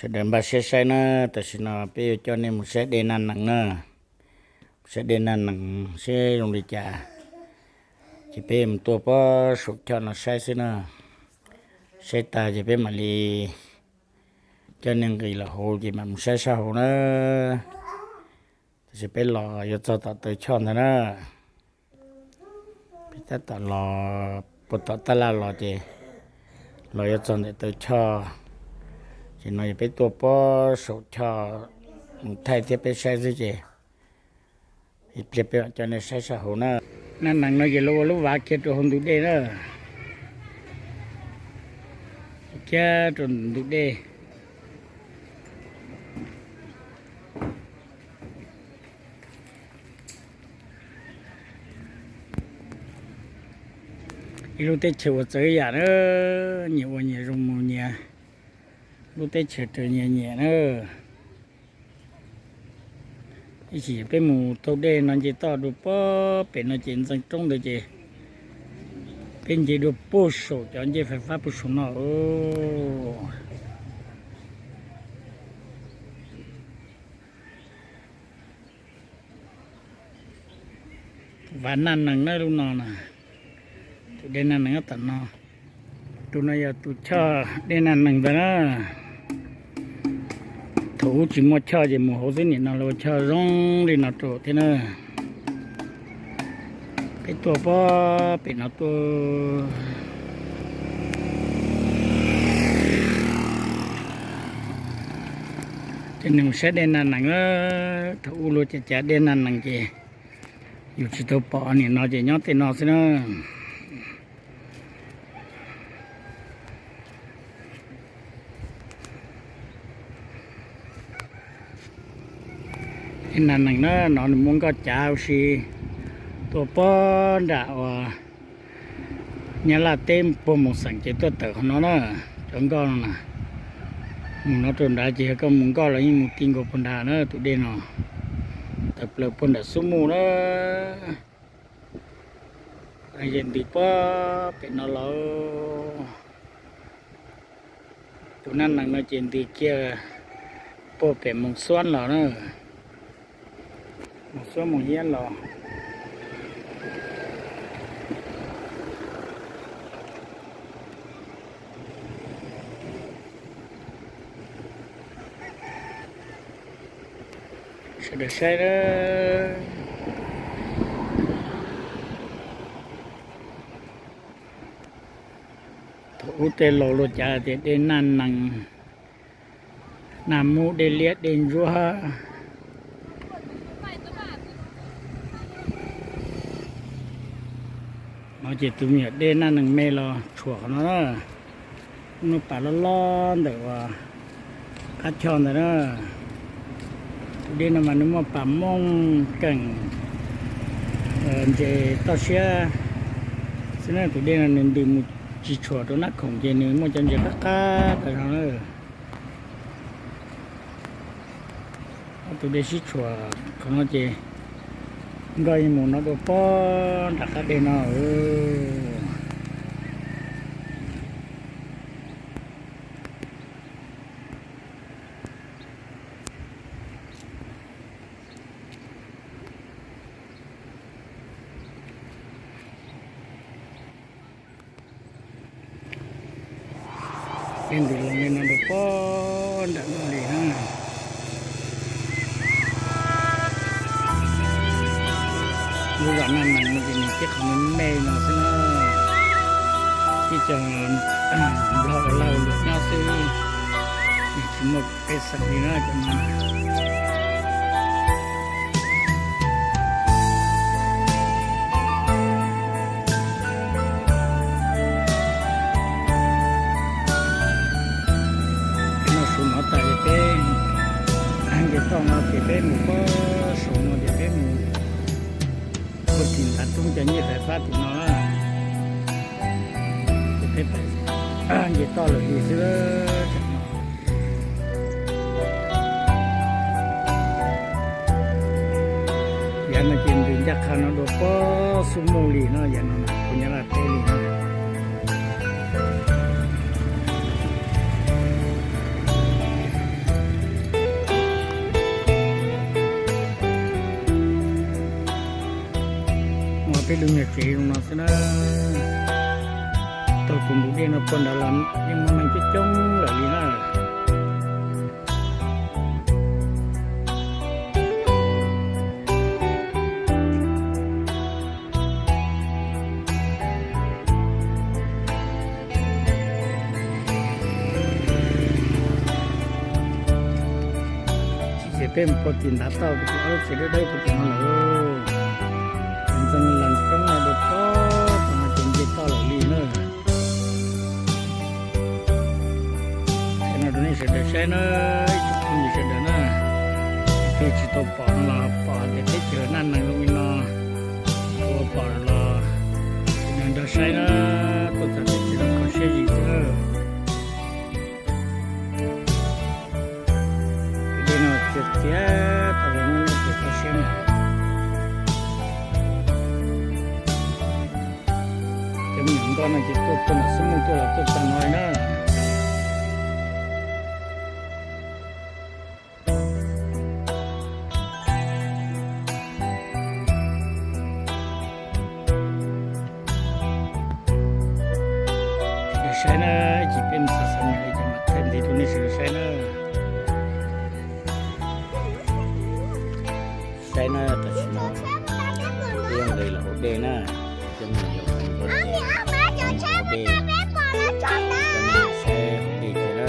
Sawv daws npaj siab saib na, tam sim no peb yuav coj nej mus saib dej Naj Nees na. Saib dej Naj Nees seb zoo li cas, ces peb mus tuaj pob saum choj no saib xwb na. Saib tag ces peb mam li coj nej nqis los hauv ces mam mus saib sab hauv na. Tab sis peb los yuav txog tom taw choj ntag na. Peb tab tom los puag tom tab laj los ces los yuav txog ntawm taw choj. Ces no yog peb tuaj pob saum choj mus thaij thiab peb saib xwb ces ib pliag peb mam coj nej saib sab hauv na. Naj Nees no ces lawv ua lub vav kiag rau hauv ntug dej na, kiag rau ntug dej. Ib lub teb chaws uas txawv yam na, nyias ua nyias zoo mus nyias, lub teb chaws raws nyias nyiam na. Ib chim peb mus taug dej no nce toj dua pob pem no ces ntxeev roob ntawd ces peb nce dua puag saum cov ncej fais fab puag saum no. Vav Naj Nees na lub no na, tus dej Naj Nees tom no. Tus no yog tus choj dej Naj Nees ntawd na. Thaum ub tsis muaj choj ces mus hauv xwb, nim no lawv ua choj zoo li no rau thiab na. Peb tuaj pob pem no tuaj. Ces nws saib dej Naj Nees, thaum ub luag cav cav dej Naj Nees ces yus tsis tau pom, nim no ces nyob tej no xwb na. Dej Naj Nees na, no nws muaj nkoj cav ua si tuaj pob nram uas Nyab Laj teb puag Moos Xeem ces tuaj tawm qhov no na. Cov nkoj no na, mus no rau nrad ces yog koj mus nkoj los yeej mus ti nkaus puag nrad na tus dej no. Tawm plaws puag nram Xub Muj na. Ces ntws pob pem no los. Tus Naj Nees no ces ntws kiag puag pem Moos Xuab los na. Moos Xuab Moos Hiab los. Sawv daws saib, thaum ub tej laus luag cav tias dej Naj Nees, Naj Mub, dej Liab, dej Ntsuab. No ces tus me nyuam dej Naj Nees me los tshuam qhov no na. Muaj pas loj loj ntawm uas qab choj ntawd na. Tus dej no mas nws muaj pas mooj keem ntses toj siab xwb na. Tus dej no nws ntws mus tsis tshuam rau Nab Khoom ces nws muaj cov ntses qab qab tas zog na. Ob tug dej sib tshuam qhov no ces nkoj yeej mus no dua pob nram qab dej no. Dej ntws los li no rau pob nram no li na. Lub zos Naj Nees no ces nws tib qho me me no xwb na. Tib co Nplog ua lag ua luam nyob xwb, nws tsis muaj pej xeem li na cov no. Noj su no tas ces peb nce toj no ces peb mus pob saum no ces peb mus puag tim ntav roob cov nyiaj fais fab tim no na. Ces peb nce toj lawm li xwb. Yav no ces nws ncaj qha no dua pob Xub Muj li no, yav no puag Nyab Laj teb li no. Niag tsev zoo no xwb na. Taug tus ntug dej no puag nrad los yeej muaj neeg coob coob lawm li na. Ces peb mus puag tim ntav toj, puag tim ob lub tsev dawb dawb puag tim no lawm. Ntxeev las roob no rau tod, tod no ces nce toj lawm li na. Thaij no rau nej sawv daws saib na, ib tsoom phooj ywg sawv daws na. Tus twg tsis tau pom no los pom hais tias teb chaws naj neeg zoo li no, tus uas pom lawm los nrog saib na, tuaj txog teb chaws no kho siab zim xwb na. Tus dej no txias txias tas zog, nej tsis tau siab na. Cov me nyuam nkoj no ces tuaj puag nram xub muj tuaj los tuaj txog no li na. Saib na, ib chim peb mus txog xab nyas ces mam thaij ntxiv rau nej sawv daws saib na. Saib na, tam sim no peb nqis los hauv dej na, cov me nyuam yaus hauv dej, cov me nyuam saib hauv dej tiag na.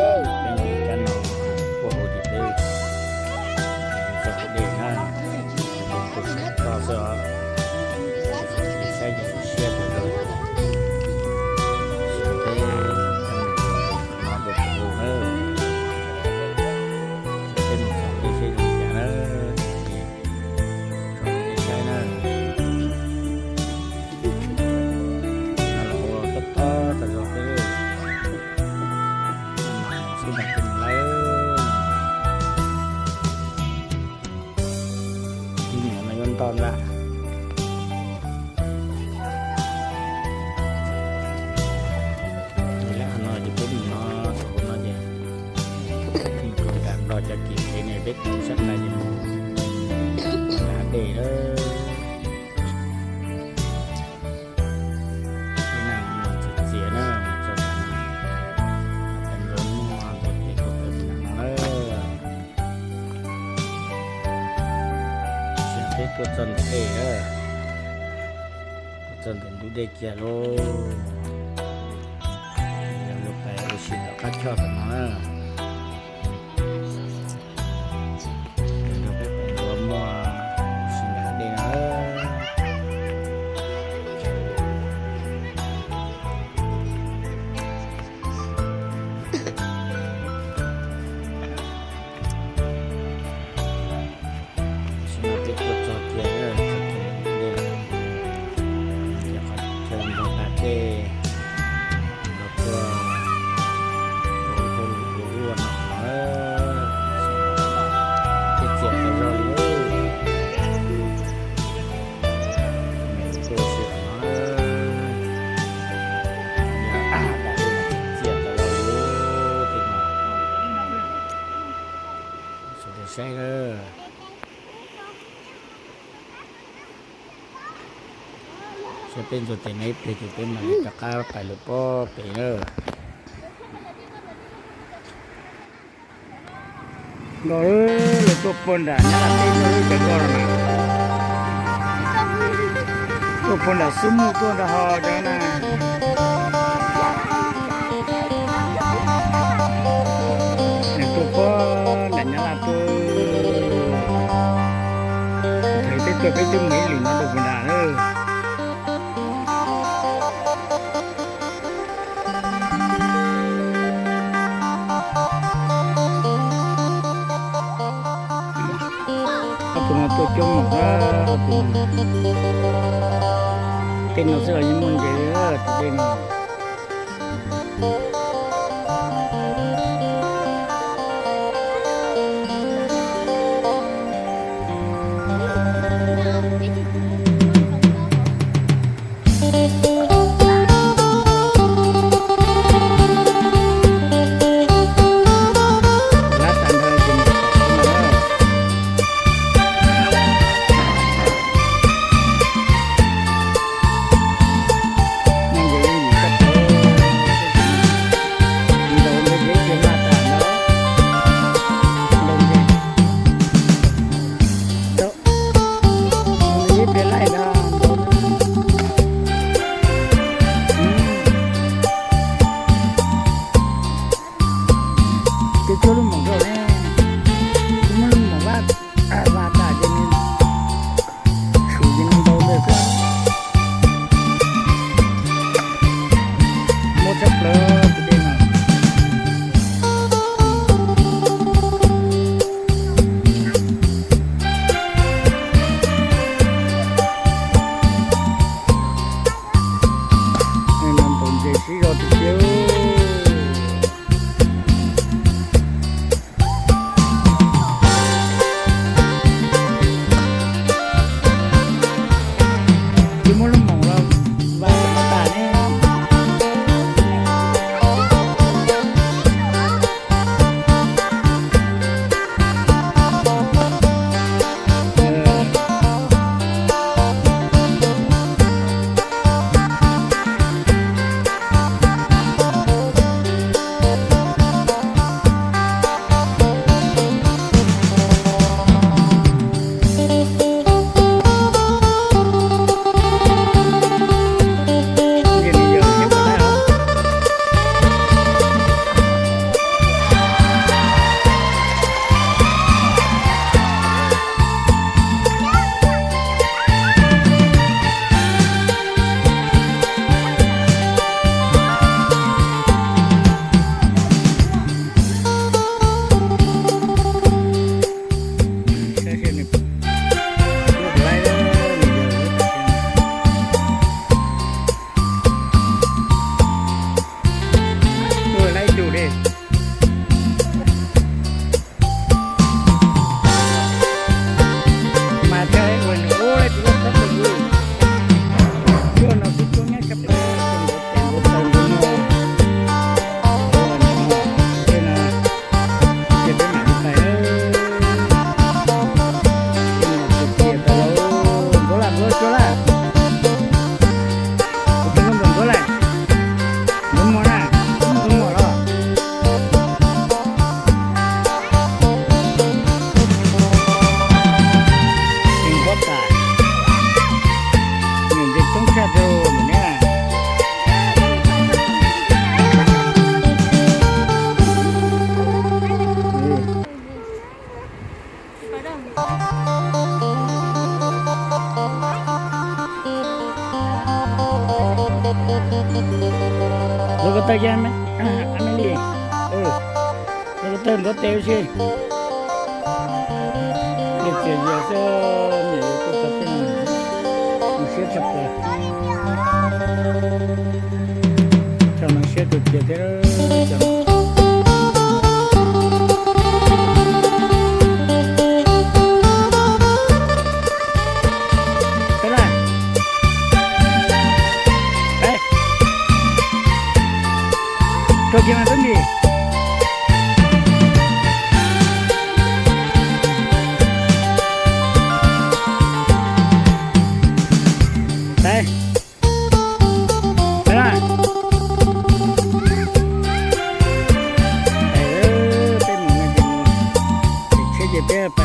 Peb nqis kab no puag hauv ces peb mus txog hauv dej na, tus toj xwb os. Saib ces siab kawg nkaus. Peb no dua tus na, peb mus txog peb saib zoo cas na, ces tso peb saib na. No los ua tob tob tas zog xwb, xwb mas tus lawv, ib nyuam no yuav ntoj ntag. Lawm no ces peb mus no, tus hauv no ces mus rau nram no cov kev kev ne, peb mus sab nrad ces mus nram dej lawm. Peb na mus txias txias na, mus txog nram no, peb nrog muaj ntau tes tuaj peb mus nram no lawm. Tam sim no peb tuaj txog ntawm dej lawm, tuaj txog ntawm ntug dej kiag lauj. Yog yuav pais ua si tom qab choj tom no na. Yog peb pais ua muaj ua si nram dej no. Tam sim no peb tuaj txog kiag, txog kiag ntawm dej lawm, ces qhov chaw npog tas dej los puag ua no, tej txias tas zog li. Tuaj si no, txias tas zog li tej no. Sawv daws saib na. Saib peb ntxuag tes no ib pliag ces peb mam li rov qab pais lawm pob pem na. Nkauj, lawv tuaj puag nram Nyab Laj teb no, cov nkauj no na. Tuaj puag nram xub muj tuaj ntag ho cov na. Nws tuaj puag nram Nyab Laj tuaj. Thaum peb tuaj peb twb mus ib lwm no rau puag nram lawm. Ob tug no tuaj coob mos, ob tug no. Tej no xwb los yeej muaj ntses li tus dej no. tshaj plaws tus dej no. Ntaus ntses sib zog tiag tiag. Tsis muaj lub moos los vas tas ne. Mas thiaj ua nws ua la tsis ua txhob pw. Tuaj no kuj coob nyab tshaj plaws, nkaus tes nkaus taw nkaus no. Ua no, ua no, ces peb mam li pais. Ces tias tau lauj, Ntxuav Laj, Ntxuav Laj, Ntxuav Laj. Kuv tus Ntxuav Laj, Ntxuav Muas na, Ntxuav Muas los. Tseem npog tas, niam ntses coob tshaj rau ntawm ne. Ntxuav ko taw, Maiv Lis, ntxuav ko taw ntxuav tes ua si. Niam txiv yawg xwb, niam yawg kuj txog tej no, zoo siab tshaj plaws. Txog no siab kawg kiag thiab. Peb na, peb rau kiag mas tub mis. Peb, peb na, peb mus, peb tsheb ces peb